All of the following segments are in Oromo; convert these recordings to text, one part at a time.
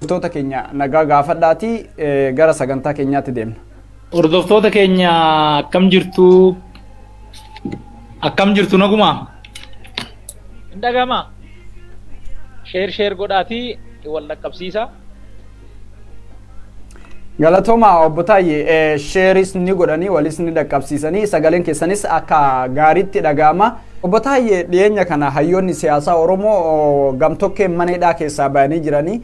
Hordoftoota keenya nagaa gaafadhaatii gara sagantaa keenyaatti deemna. Hordoftoota keenya akkam jirtu? Akkam jirtu naguma? Hin dhaga'amaa? Share share godhaatii wal dhaqqabsiisa. Galatooma obbo Taayyee, shareis ni godhanii walis ni dhaqqabsiisanii, sagaleen keessanis akka gaariitti dhaga'ama. Obbo Taayyee, dhiyeenya kana hayyoonni siyaasaa Oromoo gamtokkeen mana hidhaa keessaa bayanii jiranii,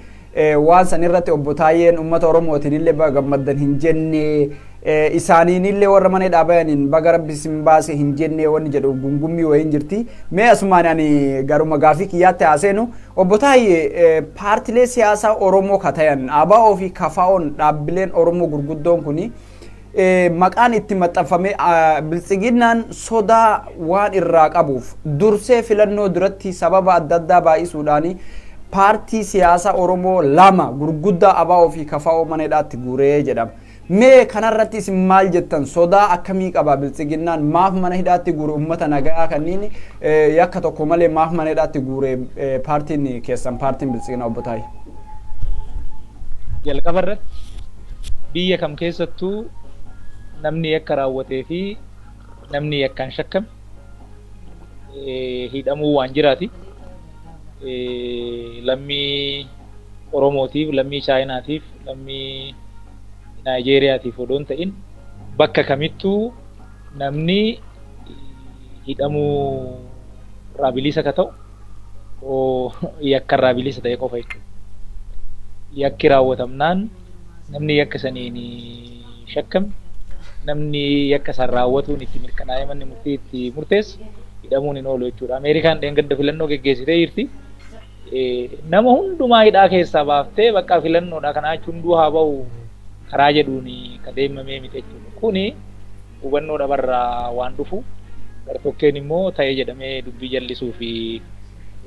waan san irratti obbo Taayyeen uummata Oromootiin illee baga gammaddan hin jenne, isaaniin illee warra mana hidhaa bayaniin baga rabbi isin baase hin jenne wanni jedhu gungummii wayiin jirti. Mee asumaan ani garuma gaafii kiyyaatti haaseenu, obbo Taayyee, paartilee siyaasaa Oromoo ka tayan ABO fi KFO'n, dhaabbileen Oromoo gurguddoon kuni maqaan itti maxxanfamee biltsiginnaan sodaa waan irraa qabuuf dursee filannoo duratti sababa adda addaa baay'isuudhaan paartii siyaasaa Oromoo lama gurguddaa ABO fi KFO mana hidhaatti guuree jedhama. Mee kanarratti isin maal jettan? Sodaa akkamii qaba biltsiginnaan? Maaf mana hidhaatti guure uummata nagayaa kanneen yakka tokko malee? Maaf mana hidhaatti guure paartiin keessan, paartiin biltsiginnaa, obbo Taayee? Jalqaba irratti biyya kam keessattuu namni yakka raawwatee fi namni yakkaan shakkame hidhamuu waan jiraati. Lammii Oromootiif, lammii Chaayinaatiif, lammii Naayijeeriyaatiif odoo hin ta'in bakka kamittuu namni hidhamuu irraa bilisa ka ta'u yakka irraa bilisa ta'e qofa jechuudha. Yakki raawwatamnaan namni yakka saniin shakkame, namni yakka san raawwatuun itti mirkanaa'ee manni murtii itti murteesse hidhamuun hin oolu jechuudha. Ameerikaan dheengadda filannoo geggeessitee jirti. Nama hundumaa hidhaa keessaa baaftee bakka filannoodha kanaa jechuun hunduu haa ba'u karaa jedhuun ka deemamee miti jechuudha. Kuni hubannoo dhabarraa waan dhufu, gartokkeen immoo ta'ee jedhamee dubbii jallisuu fi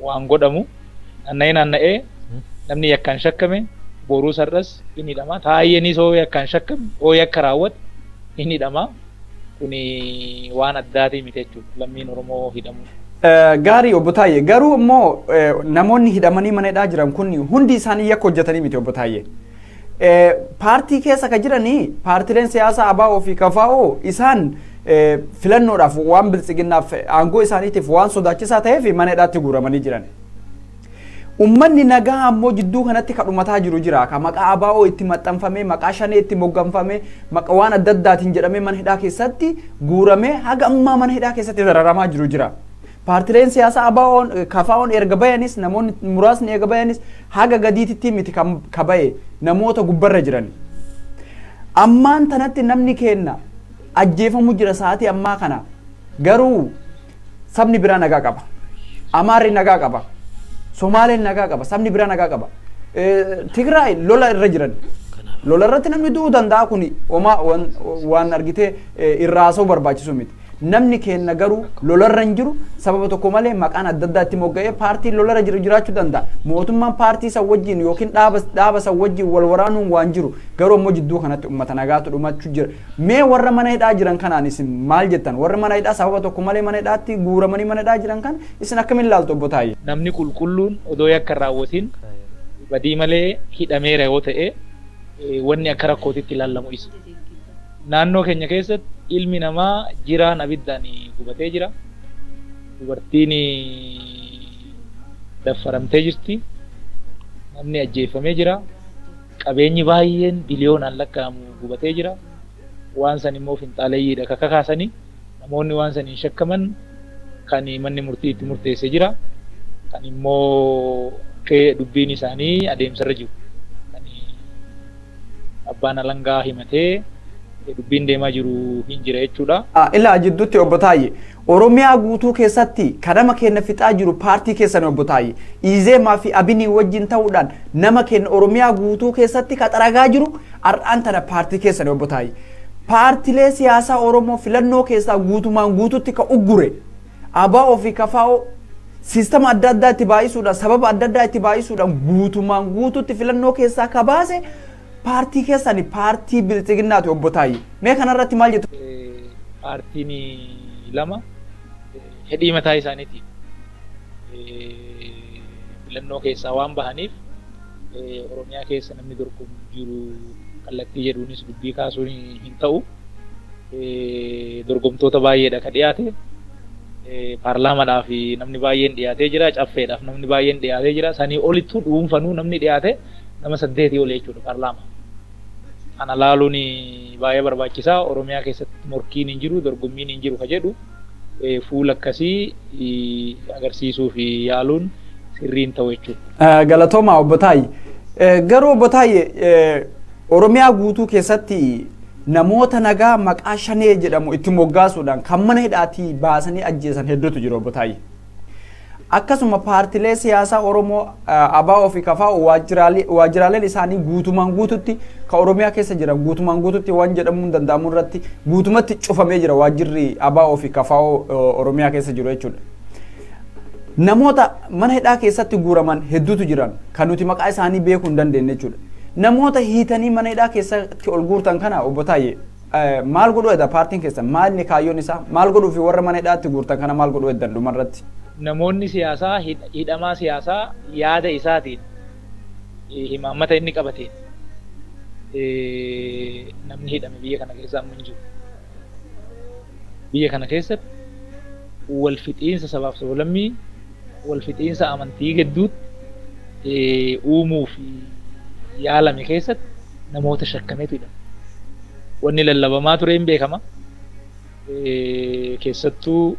waan godhamu naanna'ee naanna'ee namni yakkaan shakkame boruu sar'as hin hidhama. Taayyeenis hoo yakkaan shakkame hoo yakka raawwate hin hidhama. Kuni waan addaatii miti jechuudha. Lammiin Oromoo hidhamu. Gaarii obbo Taayyee, garuu immoo namoonni hidhamanii mana hidhaa jiran kun hundi isaanii yakka hojjetanii miti, obbo Taayyee. Paartii keessa ka jiranii paartileen siyaasaa ABO fi KFO isaan filannoodhaaf waan biltsiginnaaf aangoo isaaniitiif waan sodaachisaa ta'eef mana hidhaatti guuramanii jiran. Uummanni nagaa ammoo jidduu kanatti ka dhumataa jiru jira. Ka maqaa ABO itti maxxanfamee, maqaa shanee itti mogganfamee, maqaa waan adda addaatiin jedhamee mana hidhaa keessatti guuramee haga ammaa mana hidhaa keessatti dararamaa jiru jira. Paartileen siyaasaa ABO'n KFO'n erga bayanis, namoonni muraasni erga bayanis, haga gadiititti miti kan ka baye, namoota gubbarra jiran. Ammaan tanatti namni keenna ajjeefamu jira sa'aatii ammaa kana, garuu sabni biraa nagaa qaba. Amaarri nagaa qaba. Somaaleen nagaa qaba. Sabni biraa nagaa qaba. Tigraay lola irra jiran. Lola irratti namni du'uu danda'a, kuni homaa waan argitee irraa haasa'uu barbaachisu miti. Namni keenna garuu lolarra hin jiru, sababa tokko malee maqaan adda addaa itti mogga'ee paartiin lolarra jiru jiraachuu danda'a. Mootummaan paartii san wajjin yookiin dhaaba san wajjin wal waraanuun waan jiru, garuu ammoo jidduu kanatti uummata nagaatu dhumachuu jira. Mee warra mana hidhaa jiran kanaan isin maal jettan? Warra mana hidhaa sababa tokko malee mana hidhaatti guuramanii mana hidhaa jiran kan isin akkamiin ilaaltu, obbo Taayyee? Namni qulqulluun odoo yakka hin raawwatin badii malee hidhameera yoo ta'e, wanni akka rakkootitti ilaalamu isa. Naannoo keenya keessatti ilmi namaa jiraan abiddaan gubatee jira. Dubartiin daffaramtee jirti. Namni ajjeefamee jira. Qabeenyi baay'een biliyoonaan lakkaa'amu gubatee jira. Waan san immoo finxaaleyyiidha ka kakaasanii. Namoonni waan saniin shakkaman kan manni murtii itti murteesse jira. Kan immoo dubbiin isaanii adeemsarra jiru. Kan abbaan alangaa himatee dubbiin deemaa jiru hin jira jechuudha. Ilaa jidduutti obbo Taayye, Oromiyaa guutuu keessatti kan nama keenya fixaa jiru paartii keessan, obbo Taayye. Izeemaa fi Abinii wajjin ta'uudhaan nama keenya Oromiyaa guutuu keessatti ka xaragaa jiru har'aan tana paartii keessan, obbo Taayye. Paartilee siyaasaa Oromoo filannoo keessaa guutumaan guututti ka uggure ABO fi KFO siistama adda addaa itti baay'isuudhaan, sababa adda addaa itti baay'isuudhaan guutumaan guututti filannoo keessaa ka baase paartii keessani, paartii biltsiginnaati, obbo Taayye. Mee kanarratti maal jettu? Paartiin lama fedhii mataa isaaniitiin filannoo keessaa waan bahaniif Oromiyaa keessa namni dorgomu jiru kallattii jedhuunis dubbii kaasuun hin ta'u. Dorgomtoota baay'eedha ka dhiyaate. Paarlaamaadhaaf namni baay'een dhiyaatee jira. Caffeedhaaf namni baay'een dhiyaatee jira. Sanii olittuu dhuunfanuu namni dhiyaate nama 8 ol jechuudha paarlaama. Kana laaluun baay'ee barbaachisaa. Oromiyaa keessatti morkiin hin jiru, dorgommiin hin jiru ka jedhu fuula akkasii agarsiisuu fi yaaluun sirriin ta'u jechuudha. Galatoomaa obbo Taayye. Garuu obbo Taayye, Oromiyaa guutuu keessatti namoota nagaa maqaa shanee jedhamu itti moggaasuudhaan kan mana hidhaatii baasanii ajjeesan hedduutu jiru obbo Taayye. Akkasuma paartilee siyaasaa Oromoo ABO fi KFO waajjiraaleen isaanii guutumaan guututti kan Oromiyaa keessa jiran guutumaan guututti waan jedhamuu hin danda'amu irratti guutumatti cufamee jira waajjirri ABO fi KFO Oromiyaa keessa jiru jechuudha. Namoota mana hidhaa keessatti guuraman hedduutu jiran kan nuti maqaa isaanii beekuu hin dandeenye jechuudha. Namoota hiitanii mana hidhaa keessatti ol guurtan kana obbo Taayye, maal godhuu edda paartiin keessan? Maal inni kaayyoon isaa? Maal godhuu fi warra mana hidhaatti guurtan kana maal godhuu eddan dhumarratti? Namoonni siyaasaa, hidhamaa siyaasaa yaada isaatiin, imaammata inni qabateen namni hidhame biyya kana keessa amma hin jiru. Biyya kana keessatti wal fixiinsa sabaaf sablammii, wal fixiinsa amantii gidduutti uumuu fi yaalame keessatti namoota shakkameetu hidhame. Wanni lallabamaa ture hin beekama. Keessattuu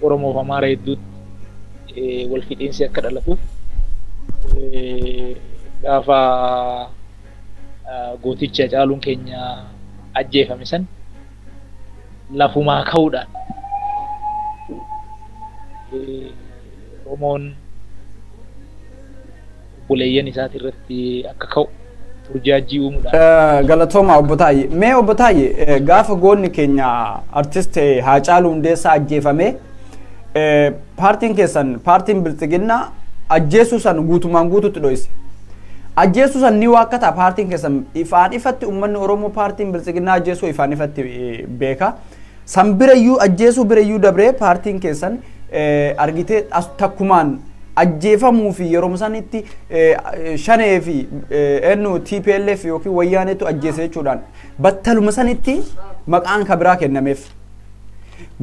Oromoof Amaara hedduutti wal fixiinsi akka dhalatuuf gaafa gooticha Hacaaluun keenya ajjeefame san lafumaa ka'uudhaan Oromoon obboleeyyan isaati irratti akka ka'u burjaajii uumuudhaan. Galatooma obbo Taayye. Mee obbo Taayye, gaafa goonni keenya artist Haacaaluu Hundeessaa ajjeefame, paartiin keessan, paartiin Bilxiginnaa, ajjeesuu san guutumaan guututti dho'ise. Ajjeesuu san ni waakkata paartiin keessan ifaan ifatti. Uummanni Oromoo paartiin Bilxiginnaa ajjeesuu ifaan ifatti beeka. San birayyuu, ajjeesuu birayyuu dabree, paartiin keessan argitee as takkumaan ajjeefamuu fi yeroo sanitti shanee fi eenyu TPLF yookiin wayyaaneetu ajjeese jechuudhaan battaluma sanitti maqaan kabiraa kennameef.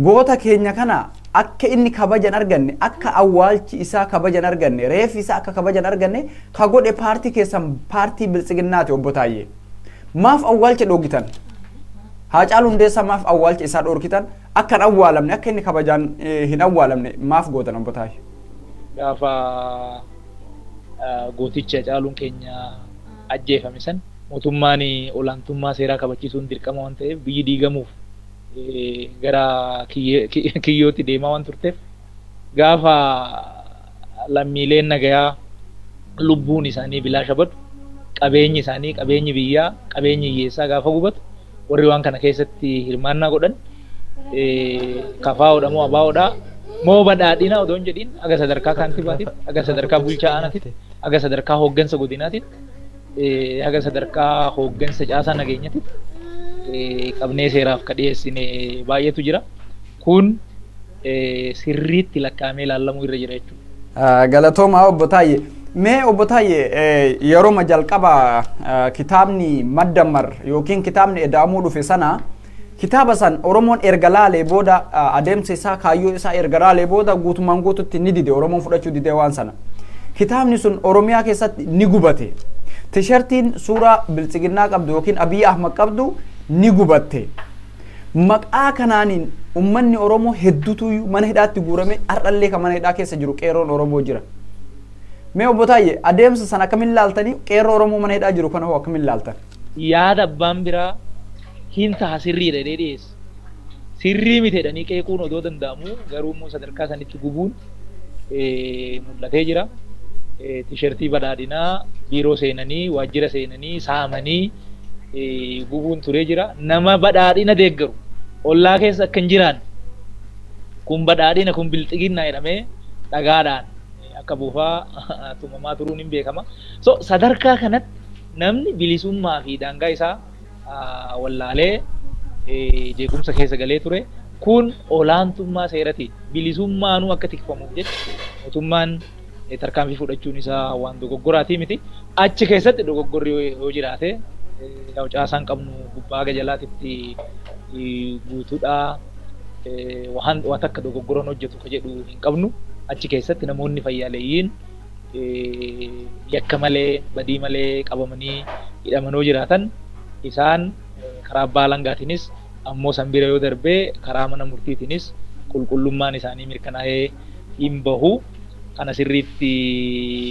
Goota keenya kana akka inni kabajan arganne, akka awwaalchi isaa kabajan arganne, reeffi isaa akka kabajan arganne ka godhe paartii keessan, paartii Biltsiginnaati obbo Taayyee. Maaf awwaalcha dhoorkitan? Haacaaluu Hundeessaa maaf awwaalcha isaa dhoorkitan? Akka hin awwaalamne, akka inni kabajaan hin awwaalamne maaf gootan obbo Taayyee? Gaafa gooticha Hacaaluun keenya ajjeefame san mootummaan olaantummaa seeraa kabachiisuun dirqama waan ta'eef, biyyi diigamuuf gara kiyyootti deemaa waan turteef, gaafa lammiileen nagayaa lubbuun isaanii bilaasha badu, qabeenyi isaanii, qabeenyi biyyaa, qabeenyi hiyyeessaa gaafa gubatu, warri waan kana keessatti hirmaannaa godhan KFOdha moo ABOdha moo badhaadhina odoo hin jedhin, aga sadarkaa kaantibaatitti, aga sadarkaa bulchaa aanaatitti, aga sadarkaa hooggansa godinaatitti, aga sadarkaa hooggansa caasaa nageenyatitti qabnee seeraaf ka dhiyeessine baay'eetu jira. Kun sirriitti lakkaa'amee ilaallamuu irra jira jechuudha. Galatoomaa obbo Taayyee. Mee obbo Taayyee, yeroo jalqaba kitaabni Maddammar yookiin kitaabni Ida'amuu dhufe sana, kitaaba san Oromoon erga laalee booda, adeemsa isaa, kaayyoo isaa erga laalee booda, guutumaan guututti ni dide. Oromoon fudhachuu dide waan sana. Kitaabni sun Oromiyaa keessatti ni gubate. Tishartiin suuraa Biltsiginnaa qabdu yookiin Abiy Ahmad qabdu ni gubatte. Maqaa kanaaniin uummanni Oromoo hedduutu mana hidhaatti guurame. Har'allee kan mana hidhaa keessa jiru qeerroon Oromoo jira. Mee obbo Taayyee, adeemsa sana akkamiin laaltanii? Qeerroo Oromoo mana hidhaa jiru kana hoo akkamiin laaltan? Yaada abbaan biraa hin taha, sirriidha jedhee dhiyeessa. Sirrii miti jedhanii qeequun odoo danda'amu, garuu immoo sadarkaa sanitti gubuun mul'atee jira. Tishertii badhaadhinaa biiroo seenanii, waajjira seenanii saamanii gubuun turee jira. Nama badhaadhina deeggaru ollaa keessa akka hin jiraanne, kun badhaadhina, kun bilxiginnaa jedhamee dhagaadhaan akka buufaa tumamaa turuun hin beekama. So sadarkaa kanatti namni bilisummaa fi daangaa isaa wallaalee jeequmsa keessa galee ture. Kun olaantummaa seeratiin bilisummaanuu akka tikfamuuf jecha mootummaan Tarkaanfii fudhachuun isaa waan dogoggoraatii miti. Achi keessatti dogoggorri yoo jiraate, caasaan qabnu gubbaa haga jalaatitti guutuudha. Waan takka dogoggoroon hojjetu ka jedhu hin qabnu. Achi keessatti namoonni fayyaaleeyyiin yakka malee, badii malee qabamanii hidhaman yoo jiraatan, isaan karaa abbaa alangaatiinis, ammoo san bira yoo darbee karaa mana murtiitiinis qulqullummaan isaanii mirkanaa'ee hin bahu. Kana sirriitti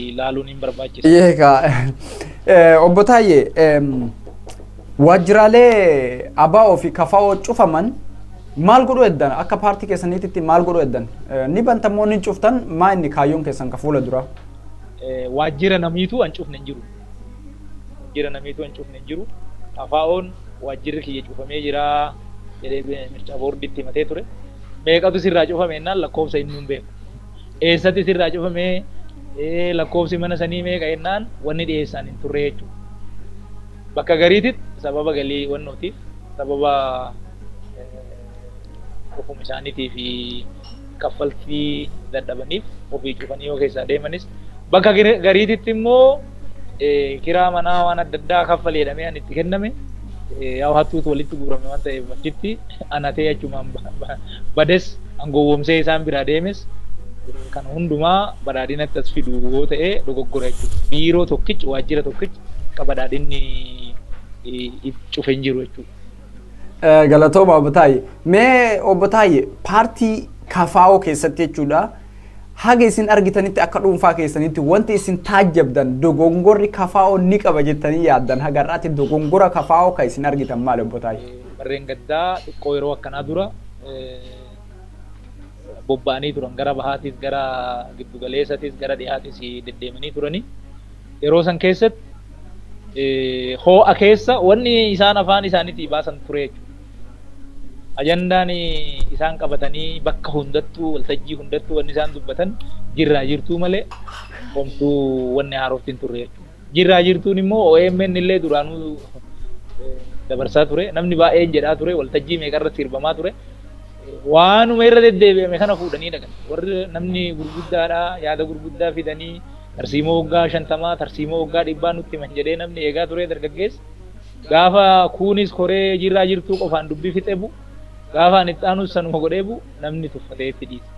ilaaluun hin barbaachisa. Eegaa, obbo Taayyee, waajjiraalee ABO fi KFO cufaman maal godhuu eddan? Akka paartii keessaniititti maal godhuu eddan? Ni bantammoo ni cuftan? Maa inni kaayyoon keessan ka fuula dura? Waajjira namiitu an cufne hin jiru. Waajjira namiitu an cufne hin jiru. KFO'n waajjirri kiyya cufamee jira jedhee mirca boordiitti himatee ture. Meeqatu sirraa cufame jennaan, lakkoofsa inni hin beeku. Eessatti sirraa cufamee, lakkoofsi mana sanii meeqa jennaan, wanni dhiyeessaan hin turre jechuudha. Bakka gariititti sababa galii wannootiif, sababa ofuma isaaniitii fi kaffaltii dadhabaniif ofii cufanii yoo keessaa deemanis, bakka gariititti immoo kiraa manaa waan adda addaa kaffalee jedhamee an itti kenname yaa hattuutu walitti guurame waan ta'eef, achitti anatee achumaan bades, an gowwoomsee isaan biraa deemes. Kana hundumaa badhaadhinatti as fidu yoo ta'e dogoggora jechuudha. Biiroo tokkichi, waajjira tokkichi akka badhaadhinni cufe hin jiru jechuudha. Galatooma, obbo Taayyee. Mee obbo Taayyee, paartii KFO keessatti jechuudha, haga isin argitanitti, akka dhuunfaa keessanitti wanti isin taajjabdan, dogongorri KFO ni qaba jettanii yaaddan, haga har'aatti dogongora KFO ka isin argitan maali, obbo Taayyee? Barreen gaddaa xiqqoo yeroo akkanaa dura bobba'anii turan, gara bahaatis, gara giddugaleessatis, gara dhihaatis deddeemanii turani. Yeroo san keessatti ho'a keessa wanni isaan afaan isaaniitii baasan ture jechuudha. Ajandaan isaan qabatanii bakka hundattuu, waltajjii hundattuu wanni isaan dubbatan jirraa jirtuu malee homtuu wanni haarofti hin turre jechuudha. Jirraa jirtuun immoo OMN illee duraanuu dabarsaa ture. Namni baay'een jedhaa ture. Waltajjii meeqarratti sirbamaa ture. Waanuma irra deddeebi'ame kana fuudhanii dhaqan. Warri namni gurguddaadha, yaada gurguddaa fidanii tarsiimoo waggaa 50, tarsiimoo waggaa 100 nutti himan jedhee namni eegaa ture dargaggeessi. Gaafa kuunis koree jirraa jirtuu qofaan dubbii fixee bu'u, gaafa ani itti aanus sanuma godhee bu'u, namni tuffatee itti dhiisa.